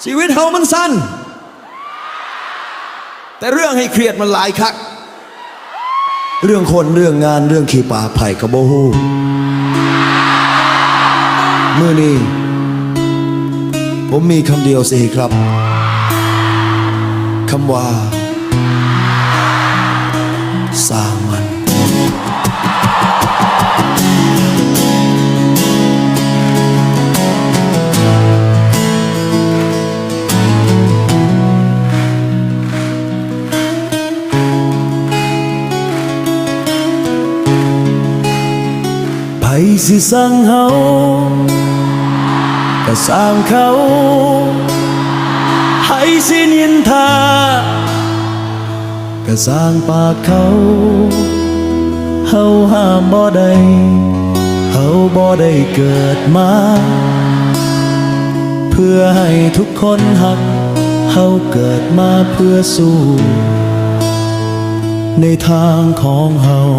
ຊີວິດເຮົາມັນສັ້ນ ແຕ່ເລື່ອງໃຫ້ຄຽດມັນຫຼາຍຄັກ. ເລື່ອງຄົນ ເລື່ອງງານ ເລື່ອງຂີ້ປາກ ໃຜກໍບໍ່ຮູ້. ມື້ນີ້ ຜົມມີຄຳດຽວຊິໃຫ້ກັບ ຄຳວ່າ ຊ່າງມັນ. ໃຜຊິຊັງເຮົາ ກະຊ່າງເຂົາ ໃຜຊິນິນທາ ກະຊ່າງປາກເຂົາ ເຮົາຫ້າມບໍ່ໄດ້ ເຮົາບໍ່ໄດ້ເກີດມາ ເພື່ອໃຫ້ທຸກຄົນຮັກ ເຮົາເກີດມາເພື່ອສູ້ ໃນທາງຂອງເຮົາ.